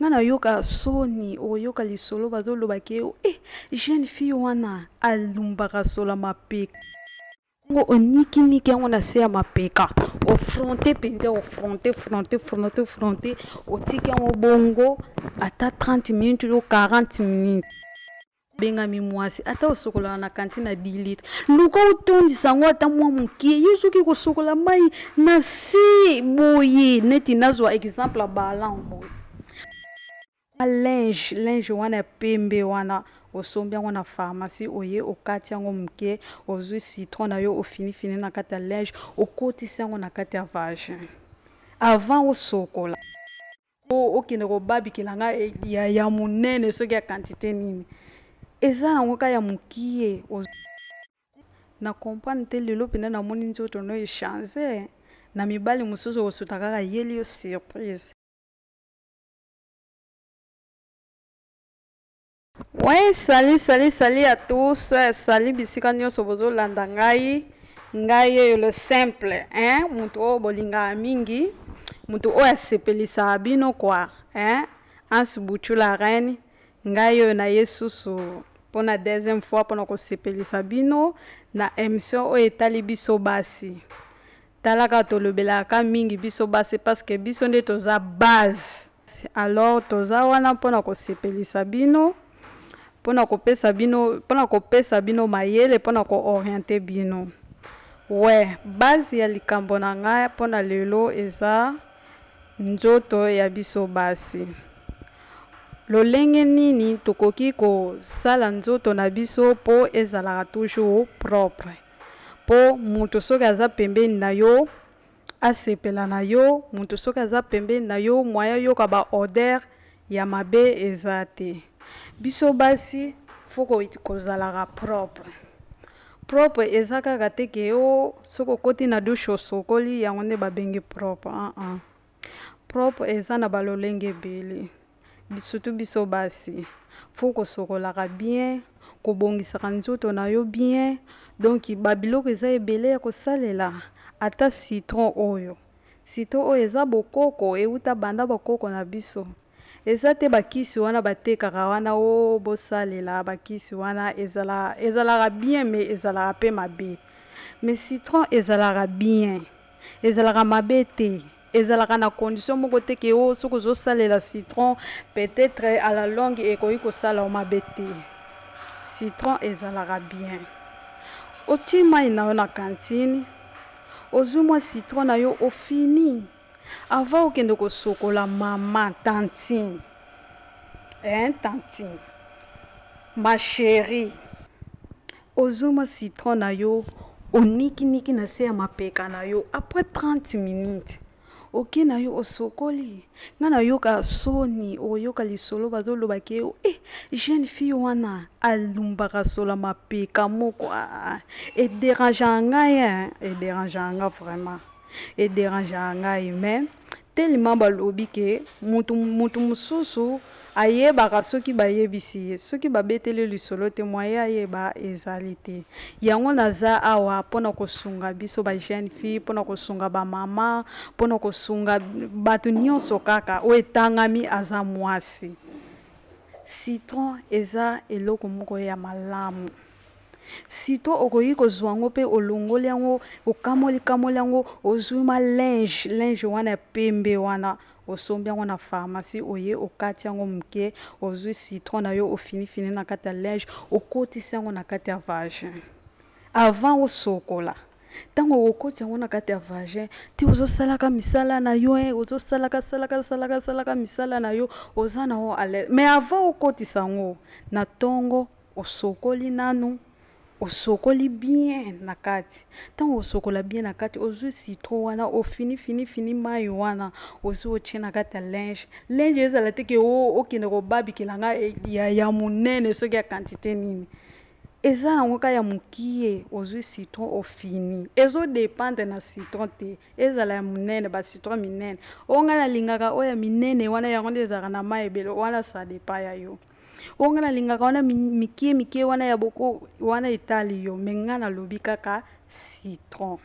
Nga nayoka soni oyoka lisolo bazoloba ke eh, jeune fille wana alumbaka sola mapeka ngo onikiniki yango na se ya mapeka, ofronte mpenza, ofronte fronte fronte fronte, otiki yango bongo ata 30 minutes to 40 minutes. Bengami mwasi, ata osokolaka na cantine ya 10 litres, luka otondisa yango ata mwa mokie. Ye soki kosokola mai na se boye, neti nazwa exemple ya balan boye, linge linge wana ya pembe wana, osombi yango na pharmacie, oye okati yango moke, ozwi citron na yo, ofinifini na kati ya linge, okotisi yango na kati ya vagin avant osokola. Okende kobabikela nga ya monene, soki ya quantité nini, eza yango kaka ya mokie. Na comprendre te, lelo mpenza namoni nzoto no echange na mibali mosusu, okosuta kaka yeli yo surprise. Ouais, salut, salut, salut à tous. Salut bisika nyonso bozolanda ngai. Ngai oyo le simple, hein? Mutu oyo bolingaka mingi, mutu oyo asepelisaka bino quoi, hein? Hans Buchu la reine. Ngai oyo na ye susu mpona deuxième fois mpona kosepelisa bino na émission oyo etali biso basi. Talaka, tolobelaka mingi biso basi parce que biso nde toza base. Alors toza wana mpona kosepelisa bino, mpona kopesa bino mayele, mpona koorienter bino. We base ya likambo na ngai mpona lelo eza nzoto ya biso basi. Lolenge nini tokoki kosala nzoto na biso mpo ezalaka toujours propre, mpo moto soki aza pembeni na yo asepela na yo, moto soki aza pembeni na yo moyen oyoka ba odeur ya mabe eza te. Biso basi faut kozalaka propre. Propre eza kaka te ke o soki okoti na douche osokoli, yango nde babengi propre. Uh -uh. Propre eza na balolenge ebele. Surtout biso basi, faut kosokolaka bien, kobongisaka nzoto na yo bien. Donc babiloko eza ebele ya kosalela. Ata citron oyo, citron oyo eza bokoko, euta banda bokoko na biso. Eza te bakisi wana batekaka wana o bosalela bakisi wana, ezalaka bien mais ezalaka mpe mabe. Mais citron ezalaka bien, ezalaka mabe te. Ezalaka na condition moko te ke o soki ozosalela citron, peut-être à la longue ekoki kosala yo mabe te. Citron ezalaka bien. Otie mai na yo na cantine, ozwi mwa citron na yo, ofini avant okende kosokola. Mama tantine, hein, tantine ma chérie, ozwi mwa citron na yo, onikiniki na se ya mapeka na yo, après 30 minutes oke na yo osokoli. Nga nayoka soni oyoka lisolo bazoloba ke eh, jeune fille wana alumbaka sola mapeka moko. Ah, edérangeaka ngai, hein, edérangeaka nga vraiment, edérangeaka ngai. Mais tellement balobi ke mutu mosusu ayebaka soki bayebisi ye, soki babeteli lisolo te, moyen ayeba ezali te. Yango naza awa mpona kosunga biso ba jeune fille, mpona kosunga bamama, mpona kosunga bato nyonso kaka oyo etangami aza mwasi. Citron eza eloko moko ya malamu. Citron okoki kozwa yango mpe olongoli yango, okamoli kamoli yango, ozwi ma linge linge wana ya pembe wana, osombi yango na pharmacie, oye okati yango moke, ozwi citron na yo, ofinifini na kati ya linge, okotisi yango na kati ya vagin avant osokola. Ntango okoti yango na kati ya vagin ti ozosalaka misala na yo, ozosalaka salaka salaka salaka misala na yo, oza na yo à l'aise. Mais avant okotisa yango na ntongo, osokoli nanu, osokoli bien na kati. Ntango osokola bien na kati, ozwi citron wana, ofini fini fini mai wana, ozwi otie na kati ya linge. Linge ezala te ke okende kobabikela nga ya monene, soki ya quantité nini, eza yango kaka ya mokie. Ozwi citron, ofini. Ezodépendre na citron te, ezala ya monene, bacitron minene oyo ngai nalingaka, oyo ya minene wana, yango nde ezalaka na mai ebele wana. Ça dépend ya yo. Oyo ngai nalingaka wana mike mike wana ya boko wana, etali yo. Mais ngai nalobi kaka citron.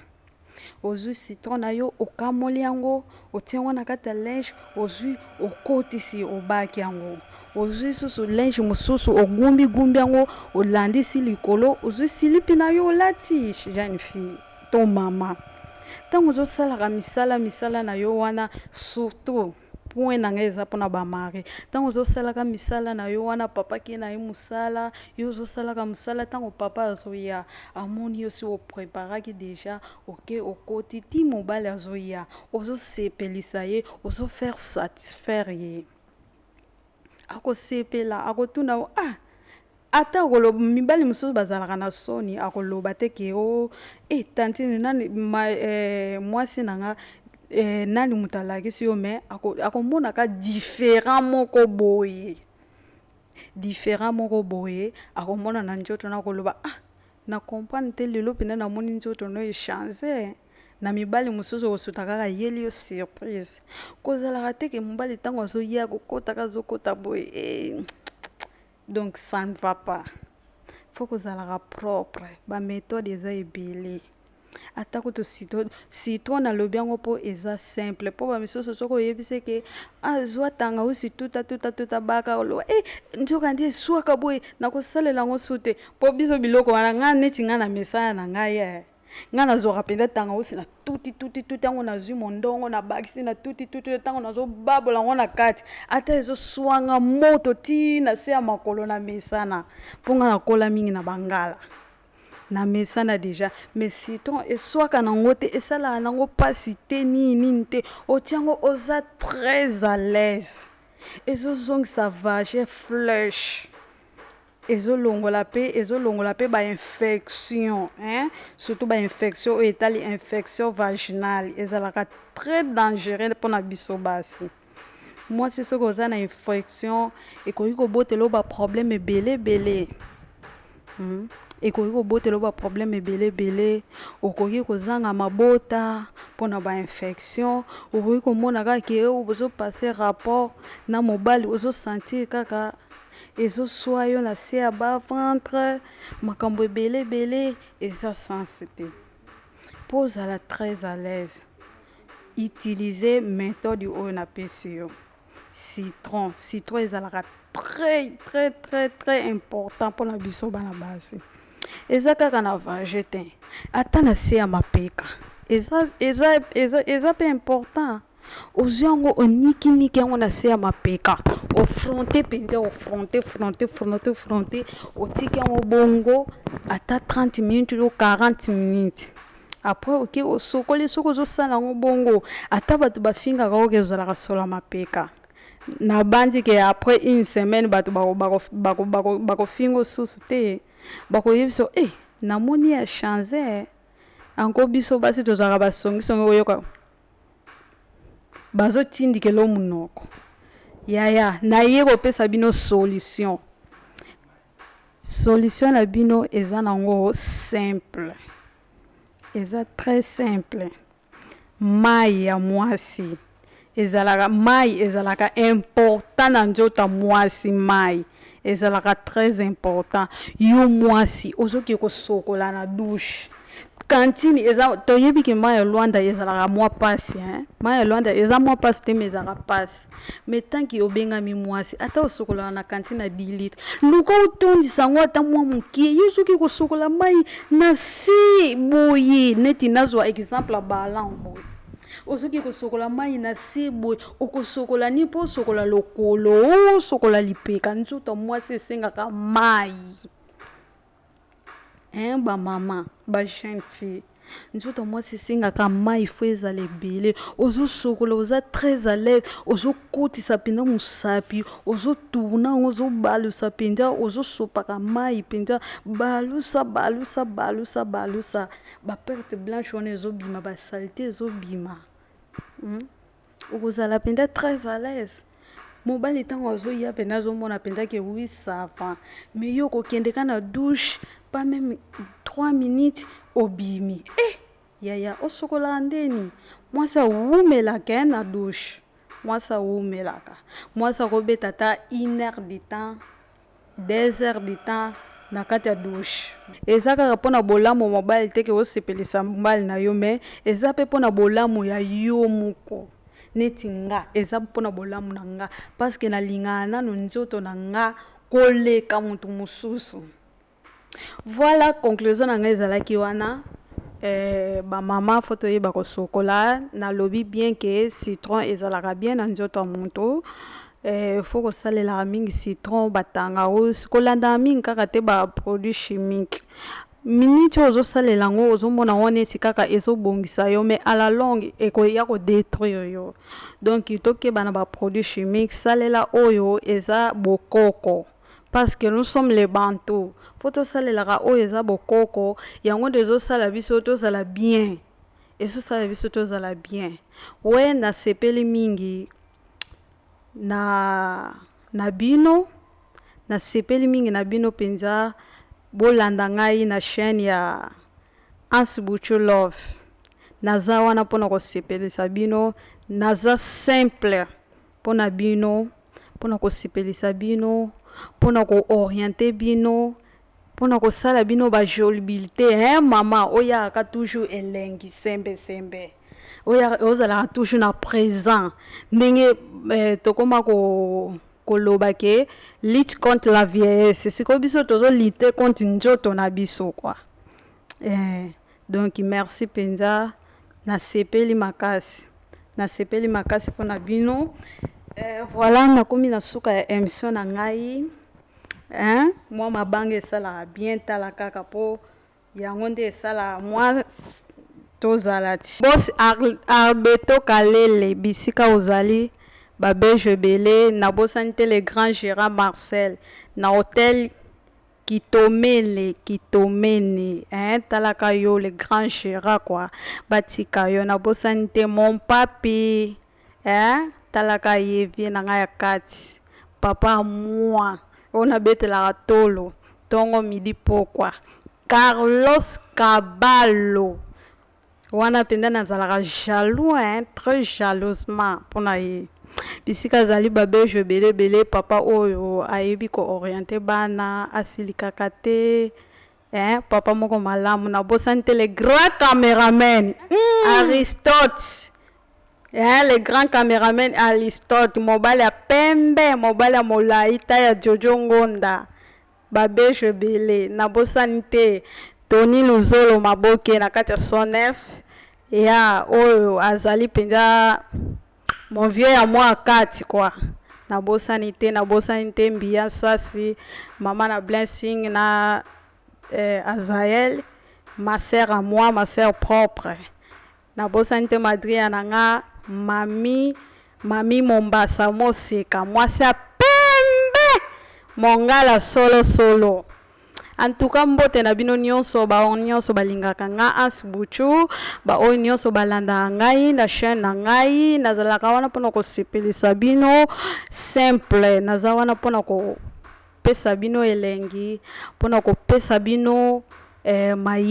Ozwi citron na yo, okamoli yango, otie yango na kati ya linge, ozwi okotisi, obaki yango. Ozwi susu linge mosusu, ogumbi gumbi yango, olandisi likolo, ozwi silipi na yo olati. Jeune fille to mama, ntango ozosalaka misala misala na yo wana, surtout point na ngai eza mpona bamari. Ntango ozosalaka misala na yo wana, papa ke na ye mosala, yo ozosalaka mosala. Ntango papa azoya, amoni yo si opreparaki déjà, oke okoti ti mobali azoya, ozosepelisa ye, ozofaire satisfaire ye, akosepela, akotuna. Ah, ata akoloba, mibali mosusu bazalaka na soni, akoloba te ke o e tantine nani ma, mwasi na nga nani moto alakisi yo. Mais akomonaka différent moko boye, différent moko boye akomona na nzoto na koloba: "Ah, na comprendre te, lelo mpenza namoni nzoto no echange." Na mibali mosusu okosuta kaka yeli yo surprise. Kozalaka te ke mobali ntango azoya kokotaka, azokota boye donc ça ne va pas. Faut kozalaka propre. Baméthode eza ebele. Ata kutu citron, citron nalobi yango mpo eza simple, mpo bamisusu soki oyebisi ke azwa tangawisi, tuta tuta tuta, baka, oloba e nzoka nde eswaka boye, nakosalela yango su te. Mpo biso biloko wana, ngai neti ngai na mesana na ngai ngai nazwaka mpenza tangawisi na tuti tuti tuti yango, nazwi mondongo, nabakisi na tuti tuti. Ntango nazobabola yango na kati, ata ezoswanga moto ti na se ya makolo, na mesana, mpo ngai nakola mingi na bangala na mesana déjà. Mais citron eswaka nango te, esalaka nango mpasi te, nini nini te. Otia yango, oza très à l'aise, ezozongisa vagin flèche, ezolongola mpe bainfection, hein? Surtout bainfection oyo etali infection vaginale, ezalaka très dangereux mpona biso basi. Mwasi, soki oza na infection, ekoki kobotela oyo baproblème ebele ebele, Ekoki kobotela oyo baproblème ebele ebele. Okoki kozanga mabota mpona bainfection. Okoki komona kaka ke ozopasser rapport na mobali, ozosentir kaka ezoswa yo na se ya bas-ventre, makambo ebele ebele. Eza sens te. Mpo ozala très à l'aise, utiliser méthode oyo napesi yo, citron. Citron ezalaka très très très très important mpona biso bana basi. Eza kaka na vagin te, ata na se ya mapeka eza, eza, eza, eza mpe important. Ozwi yango, onikiniki yango na se ya mapeka, ofrotter mpenza, ofrotter, frotter, frotter, frotter, otiki yango bongo ata 30 minutes to 40 minutes. Après oke osokoli. Soki ozosala yango bongo, ata bato bafingaka, oke ozalaka sola mapeka, nabandi ke après une semaine bato bakofinga osusu te, bakoyebisa e namoni ya change anko. Biso basi tozalaka basongisongi, oyoka bazotindikela monoko. Yaya, naye kopesa bino solution. Solution na bino eza nango simple, eza très simple. Mai ya mwasi ezalaka, mai ezalaka important na nzoto ya mwasi. Mai ezalaka très important. Yo mwasi ozoki kosokola na douche, kantine eza, toyebi ke mai ya Lwanda ezalaka mwa pasi, hein? Mai ya Lwanda eza mwa pasi te, mais ezalaka pasi. Mais tant que obengami mwasi, ata osokolaka na kantine ya 10 litre, luka otondisa yango ata mwa mokie. Ye soki kosokola mai na se boye, neti nazwa exemple ya balan boye, osoki kosokola mai na se boye, okosokola nini mpo osokola lokolo, osokola lipeka? Nzoto mwasi esengaka mai, hein? Bamama, bajeune fille, nzoto mwasi esengaka mai, faut ezala ebele. Ozosokola, oza très à l'aise, ozokotisa mpenza mosapi, ozotourner yango, ozobalusa mpenza, ozosopaka mai mpenza, balusa, balusa, balusa, balusa, baperte blanche wana ezobima, basaleté ezobima, Okozala mpenza très à l'aise. Mobali ntango azoya mpenza, azomona mpenza ke oui, ça va. Mais yo kokende ka na douche, pas même 3 minutes, obimi. Eh yaya, osokolaka ndeni? Mwasi awumelaka na douche, mwasi awumelaka. Mwasi akobeta ata une heure de temps, 2 heures de temps. Na kati ya douche, eza kaka mpona bolamu mobali te ke osepelisa mobali na yo, mais eza mpe mpona bolamu ya yo moko. Neti nga, eza mpona bolamu na nga, parce que nalingaka nanu nzoto na nga koleka motu mosusu. Voilà, conclusion na ngai ezalaki wana. Bamama, faut toyeba kosokola. Nalobi bien ke citron ezalaka bien na nzoto ya motu. Faut kosalelaka mingi citron, batangawisi, kolandaka mingi kaka te baproduit chimique. Miniti oyo ozosalela yango, ozomona ngo neti kaka ezobongisa yo, mais à la longue ekoya kodétruire yo. Donc tokeba na baproduit chimique. Salela oyo eza bokoko, parce que nous sommes les Bantu. Faut tosalelaka oyo eza bokoko. Yango nde ezosala biso tozala bien, ezosala biso tozala bien. We, nasepeli mingi na bino, nasepeli mingi na bino mpenza. Bolanda ngai na chaîne ya Hans Buchu Love. Naza wana mpona kosepelisa bino. Naza simple mpona bino, mpona kosepelisa bino, mpona koorienter bino, mpona kosala bino bajolibilité, hein. Mama oyaka toujours elengi sembesembe, oyo ozalaka toujours na présent. Ndenge tokóma koloba ke lutte contre la vieillesse, sikoyo biso tozolutter contre nzoto na biso quoi. Donc merci mpenza, nasepeli makasi, nasepeli makasi mpona bino. Voilà, nakomi na suka ya émission na ngai, hein? Mwa mabanga esalaka bien. Tala kaka, mpo yango nde esalaka mwa tozala ti bos Arbeto Kalele. Bisika ozali, babejo ebele. Nabosani te le grand Gérard Marcel na hotel Kitomele, Kitomene, hein? Talaka yo, le grand Gérard quoi, batika yo. Nabosani te mon papi, hein? Talaka ye, vie na ngai ya kati, papa moi oyo nabetelaka tolo ntongo, midi, pokwa, Carlos Kabalo. Wana mpenza nazalaka jaloux, hein? Très jalousement mpona ye. Bisika azali, babejo ebele ebele. Papa oyo ayebi koorienter bana, asilikaka te, hein? Papa moko malamu. Nabosani te le grand caméraman Aristote, hein? Le grand caméraman Aristote, mobali ya pembe, mobali ya molai ta ya Jojo Ngonda. Babejo ebele. Nabosani te Tony Luzolo Maboke na kati ya Sonef ya oyo azali mpenza mon vieux ya mwa kati quoi. Nabosani te, nabosani te Mbiya Sasi, mama na Blessing na Azael, ma sœur à moi, ma sœur propre. Nabosani te madria na nga, mami, mami Mombasa Moseka, mwasi ya pembe, mongala solosolo. En tout cas, mbote na bino nyonso, baoyo nyonso balingaka nga Hans Buchu, baoyo nyonso balandaka ngai na chaîne na ngai. Nazalaka wana mpona kosepelisa bino simple. Naza wana mpona kopesa bino elengi, mpona kopesa bino mayele.